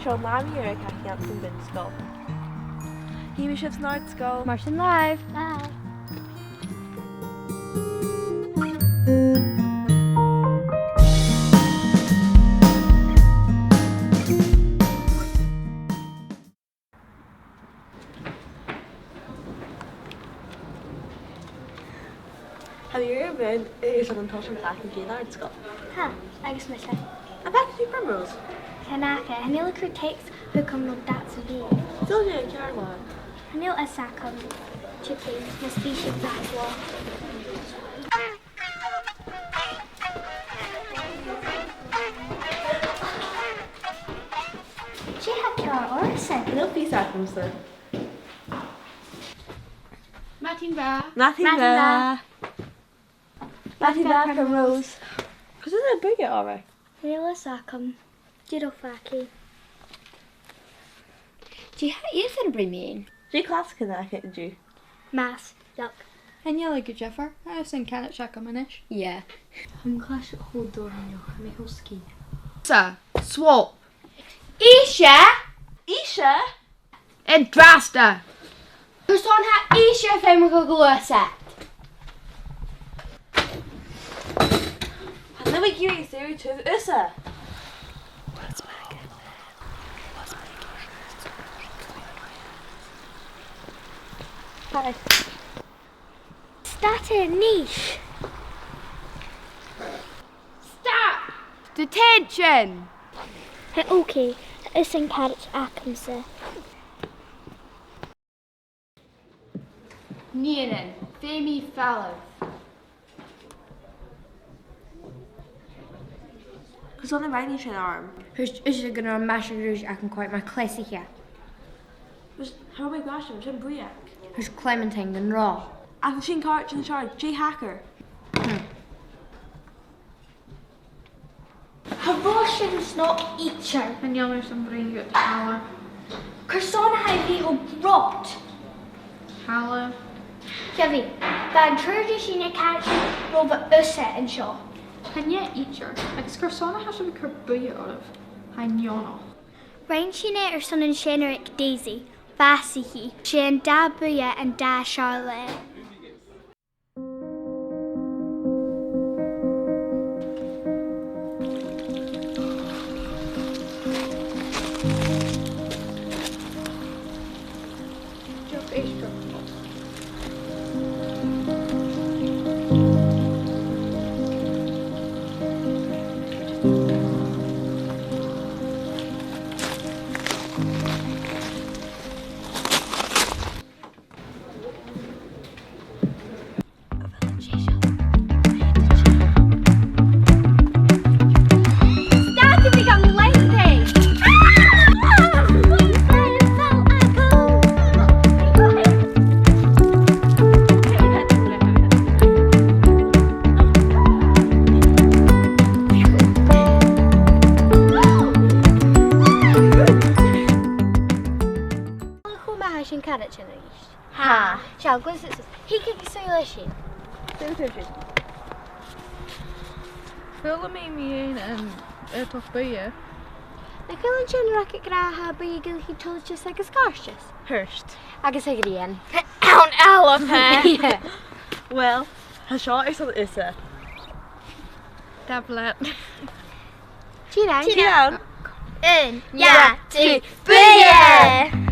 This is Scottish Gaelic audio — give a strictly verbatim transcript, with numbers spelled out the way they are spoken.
Seo Mamaidh agus Caitlin à Bun-sgoil. Chì mi sibh san àrd-sgoil. Mar sin leibh. Bye. Tha mi air a bhith airson an toiseach a dh'fhaicinn dhan àrd-sgoil. Tha, agus mise. Am faca sibh Primrose? Chan fhaca, chan eil e a' cur text thugam no dad sam bith. Dè tha ceàrr leatha? Chan eil fhios agam. Tiugainn, mus bi sibh nas motha. Dè tha ceàrr ortsa? Chan eil fhios agamsa. Madainn mhath. Madainn mhath. Madainn mhath, Primrose. Cò às a tha am buidhe, a bhalaich? Chan eil fhios agam. Dìreach fàgaidh. Dè tha Aoife a' bruidhinn mu dheidhinn? Dè clas a th' agaibh an-diugh? Maths, yuck. Chan eil e gu diofar, tha Aoife an ceann a-nis. Yeah. Tha mo chlas cho dona an-diugh, tha mi cho sgìth. Sa, swap. Aoife! Aoife! An-dràsta! Carson a tha Aoife a' feumachdainn gluasad? Chan eil mi ag iarraidh sùil tusa. Hi. Stad a-nis! Stop! Detention! Tha, okay, tha Aoife an caraid agamsa. Nigheanan, feumaidh mi falbh. Carson a rinn thu sin, a Mhamaidh? Thuirt Aoife gun robh maise-gnùis agam cuideachd mar chleasaiche. Thuirt, thuirt mi gu robh sin, sin brèagha. Thuirt Clementine gun robh. Ach sin càirdean seo, dè thachair? Hmm. Tha bho sin snog idir. Chan eil mi airson bruidhinn riut, thalla. Carson a tha thu cho brot? Thalla. Gabh i, bha an triùir de sinn a' càirdean ro bha thusa an seo. Chan e idir, agus carson a tha sibh a' cur buidhe oirbh? Tha e neònach. Rinn sinn e airson an seanaireachd Daisy, bhàsaich i. 'S e an dà bhuidhe an dà seòrsa. Chì mi sin caraid a-rithist. Tha. Seall, gluais sìos. Thig thusa leis sin. Thig thusa leis sin. Chuala mi mu dheidhinn an, eh, aodach buidhe. Nach eil an seanaireachd ag ràdh buidhe gu bheil i toilichte agus gàirdeas? Thuirt. Agus a' ghrian. Ann an Alba. Yeah. Well, tha seo airson thusa. Tapadh leat. Tìoraidh. Tìoraidh. Aon, dhà, trì, buidhe!